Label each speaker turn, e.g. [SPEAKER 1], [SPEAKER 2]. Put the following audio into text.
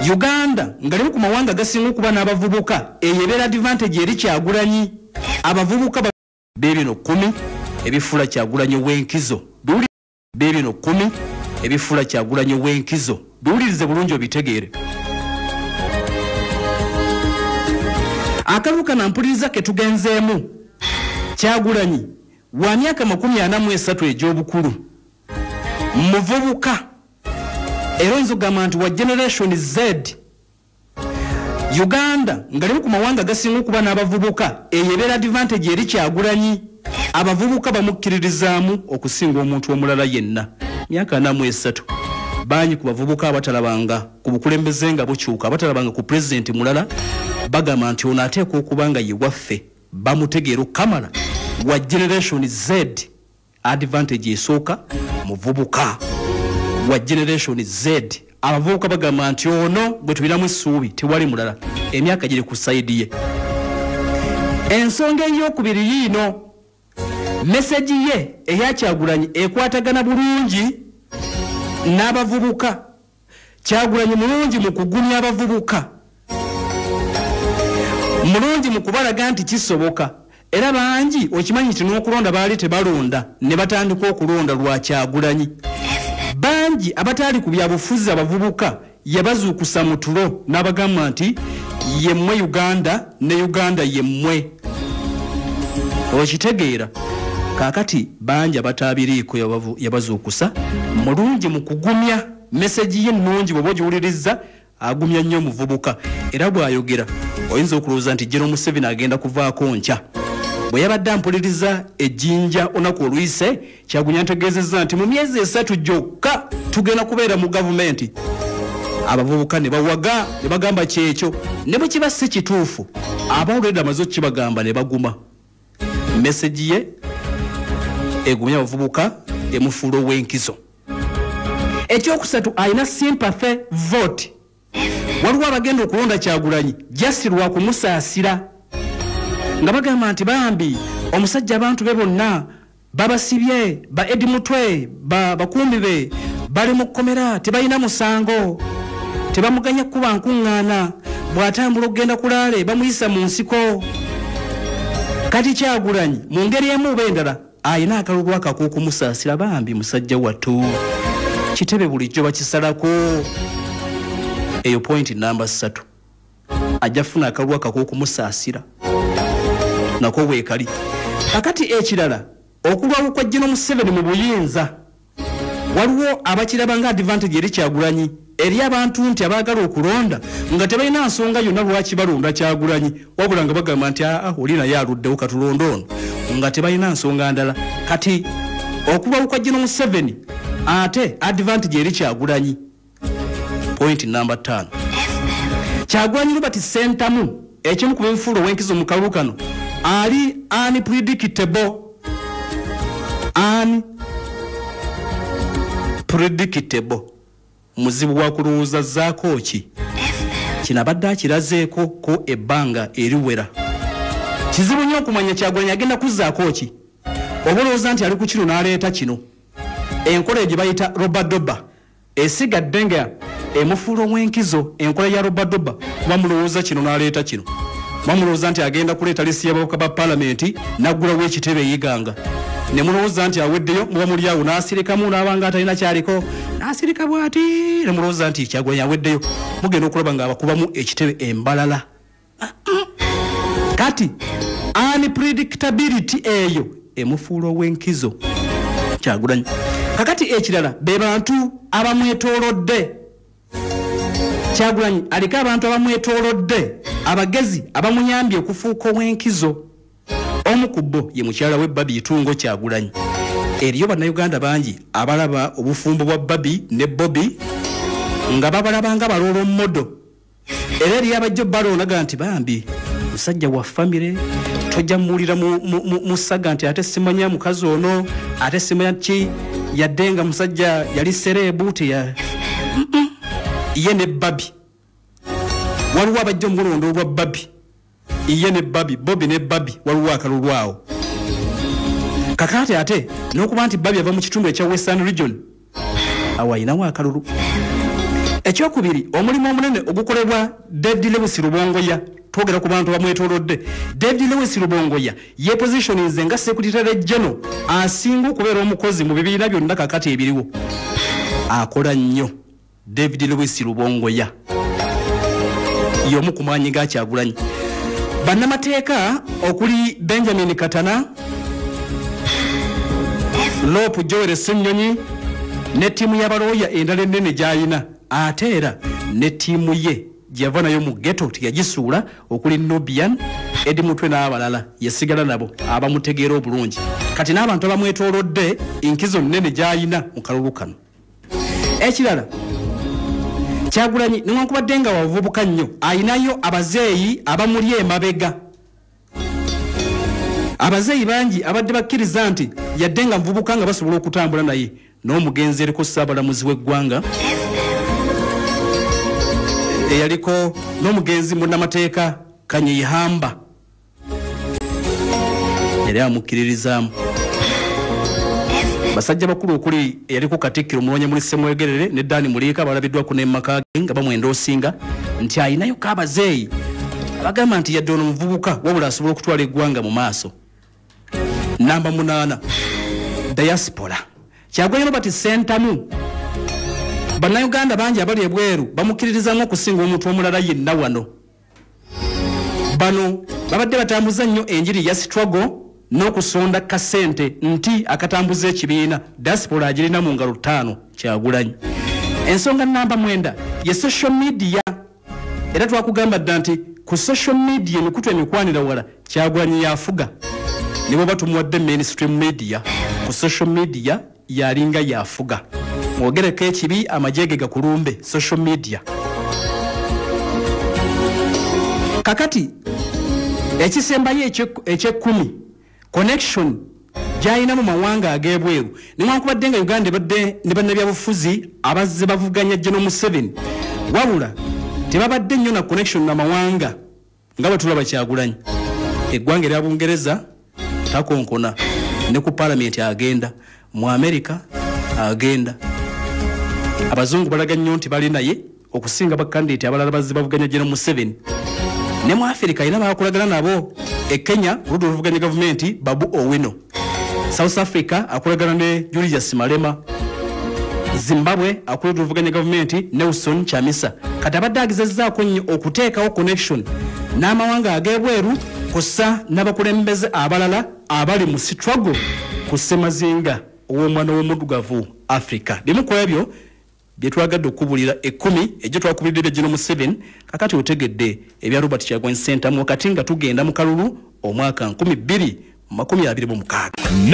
[SPEAKER 1] Uganda nga limu ku mawanga agasinga okuba n'abavubuka, eyo ebeera advantage eri Kyagulanyi. Abavubuka bebino 10 ebifuula Kyagulanyi w'enkizo. Bebino 10 ebifuula Kyagulanyi w'enkizo. Biwulirize bulungi obitegeere. Akalulu kano mpuliriza ke tugenzeemu. Kyagulanyi wa myaka 43 egy'obukulu, muvubuka, era oyinza okugamba nti wa generation Z. Uganda nga limu ku mawanga agasinga okuba n'abavubuka, eyo ebeera advantage eri Kyagulanyi. Abavubuka bamukkiririzaamu okusinga omuntu omulala yenna. Myaka 43. Bangi ku bavubuka abatalabanga ku bukulembeze nga bukyuka, abatalabanga ku pulezidenti mulala, bagamba nti ono ateekwa okuba nga ye waffe, bamutegeera okukamala. Wa generation Z, advantage esooka, muvubuka wa generation Z. Abavubuka bagamba nti ono gwe tulinamu essuubi, tewali mulala, emyaka giri ku sayidi ye. Ensonga ey'okubiri yiino, meseji ye eya Kyagulanyi ekwatagana bulungi n'abavubuka. Kyagulanyi mulungi mu kugumya abavubuka, mulungi mu kubalaga nti kisoboka. Era bangi okimanyi nti n'okulonda baali tebalonda, ne batandika okulonda lwa Kyagulanyi. Bangi abataali ku byabufuzi abavubuka yabazuukusa mu tulo n'abagamba nti yemmwe Uganda ne Uganda yemmwe. Okitegeera? Kaakati bangi abataabiriiko yabazuukusa. Mulungi mu kugumya, meseji ye nnungi bw'oba ogiwuliriza, agumya nnyo omuvubuka. Era bw'ayogera oyinza okulowooza nti General Museveni agenda kuvaako nkya. Bwe yabadde ampuliriza ejjinja olunaku oluyise, Kyagulanyi antegeezezza nti mu myezi 3 gyokka tugenda kubeera mu gavumenti. Abavubuka ne bawaga ne bagamba kyekyo, ne bwe kiba si kituufu abawulira amaze okukibagamba ne baguma. Meseji ye egumya abavubuka, emufuula ow'enkizo. Ekyokusatu, alina sympathy vote. Waliwo abagenda okulonda Kyagulanyi just lwa kumusaasira, nga bagamba nti bambi omusajja abantu be bonna babasibye, ba Eddie Mutwe, bakuumi be bali mu kkomera, tebalina musango, tebamuganya kuba nkuŋŋaana, bw'atambula okugenda kulaale bamuyisa mu nsiko. Kati Kyagulanyi mu ngeri emu oba endala alina akalulu ako ak'okumusaasira, bambi musajja wattu, kitebe bulijjo bakisalako. Eyo point namba 3, ajja kufuna akalulu ako ak'okumusaasira nako weekali. Kakati ekirala, okulwawo kwa General Museveni mu buyinza, waliwo abakiraba nga advantage eri Kyagulanyi, eri abantu nti abaagala okulonda nga tebalina nsonga yonna lwaki balonda Kyagulanyi, wabula nga bagamba nti aa oli naye aluddewo katulonde ono, nga tebalina nsonga ndala. Kati okulwawo kwa General Museveni ate advantage eri Kyagulanyi. Point namba 5, Kyagulanyi Robert Ssentamu, ekimu ku bimufuula ow'enkizo mu kalulu kano, ali unpredictable. Unpredictable, muzibu wa kulowooza zaako ki. Kino abadde akirazeeko ko ebbanga eriwera. Kizibu nnyo okumanya Kyagulanyi agenda kuzzaako ki. Oba olowooza nti ali ku kino n'aleeta kino. Enkola eyo gye bayita robadoba esigadde nga emufuula ow'enkizo. Enkola ya robadoba, kuba mulowooza kino n'aleeta kino, bamulowooza nti agenda kuleeta lisi y'ababaka ba paalamenti n'aggulawo ekitebe eyiganga, ne mulowooza nti aweddeyo, muba muli awo n'asirikamu n'abanga atalina kyaliko, n'asirika bw'ati, ne mulowooza nti Kyagulanyi aweddeyo, mugenda okulaba ng'abakubamu ekitebe embalala. Kati unpredictability eyo emufuula ow'enkizo Kyagulanyi. Kakati ekirala, be bantu abamwetoolodde. Kyagulanyi aliko abantu abamwetoolodde abagezi abamuyambye okufuuka ow'enkizo. Omu ku bo ye mukyala we Barbie Itungo Kyagulanyi. Eriyo bannayuganda bangi abalaba obufumbo bwa Barbie ne Bobi nga babalaba nga ba role model, era eriyo abajja balondaga nti bambi musajja wa famire, tojja muwulira mu saga nti ate simanya mukazi ono, ate simanya ki, yadde nga musajja yali celeb teya ye ne Barbie. Waliwo abajja omulonda olwa Barbie, ye ne Barbie, Bobi ne Barbie, waliwo akalulu awo. Kakati ate n'okuba nti Barbie ava mu kitundu ekya Western Region, awo ayinawo akalulu. Ekyokubiri, omulimu omunene ogukolebwa David Lewis Rubongoya, twogera ku bantu bamwetoolodde. David Lewis Rubongoya ye positioninze nga Secretary General asinga okubeera omukozi mu bibiina byonna kakati ebiriwo. Akola nnyo David Lewis Rubongoya, y'omu ku maanyi ga Kyagulanyi. Bannamateeka okuli Benjamin Katana, Lop Joel Ssenyonyi ne ttiimu y'abalooya endala ennene gy'ayina, ate era ne ttiimu ye gyeyava nayo mu ghetto teyagisuula, okuli Nubian, Eddie Mutwe n'abalala, yasigala nabo abamutegeera obulungi. Kati n'abantu abamwetoolodde enkizo nnene gy'ayina mu kalulu kano. Ekirala, Kyagulanyi newankubadde nga wavubuka nnyo, ayinayo abazeeyi abamuli emabega. Abazeeyi bangi abadde bakkiriza nti yadde nga nvubuka nga basobola okutambula naye. N'omugenzi eriko Ssaabalamuzi w'eggwanga eyaliko n'omugenzi munnamateeka Kanyihamba yali amukkiririzaamu. Basajja bakulu okuli eyaliko Katikkiro Mulwanya Ssemwogerere ne Dani Muliika balabiddwako ne maka ge nga bamwenda osinga nti ayinayo k'abazeeyi abagamba nti yadde ono muvubuka wabula asobola okutwala eggwanga mu maaso. Namba 8, diaspora. Kyagulanyi Robert Ssentamu, Bannayuganda bangi abali ebweru bamukkiririzaamu okusinga omuntu omulala yenna wano. Bano babadde batambuza nnyo enjiri ya struggle n'okusonda kasente nti akatambuza ekibiina. Diaspora agirina mu ngalo 5 Kyagulanyi. Ensonga namba 9 ye social media. Era twakugamba dda nti ku social media emikutu emikwanira wala Kyagulanyi yafuga. Ne bw'oba tumuwadde mainstream media, ku social media yalinga yafuga. Mwogereko ekibi amagye ge gakulumbe, social media. Kakati ekisembayo ekyekumi, connection gy'alina mu mawanga ag'ebweru. Newankubadde nga Uganda ebadde ne bannabyabufuzi abazze bavuganya General Museveni, wabula tebabadde nnyo na connection na mawanga nga bwe tulaba Kyagulanyi. Eggwanga erya Bungereza takonkona, ne ku paalamenti agenda, mu Amerika agenda. Abazungu balaga nnyo nti bali naye okusinga bakandidate abalala bazze bavuganya General Museveni. Ne mu Africa alina bakolagana nabo. E Kenya oludda oluvuganya gavumenti Babu Owino, South Africa akolagana ne Julius Malema, Zimbabwe akolagana oluvuganya gavumenti Nelson Chamisa. Kati abadde agezezzaako nnyo okuteekawo connection n'amawanga ag'ebweru kussa n'abakulembeze abalala abali mu struggle ku ssemazinga ow'omwana w'omuddugavu Africa. Bimu ku ebyo bye twagadde okubulira 10 egyo twakubulidde bya General Museveni. Kakati otegedde ebya Robert Kyagulanyi Ssentamu wakati nga tugenda mu kalulu omwaka 2026.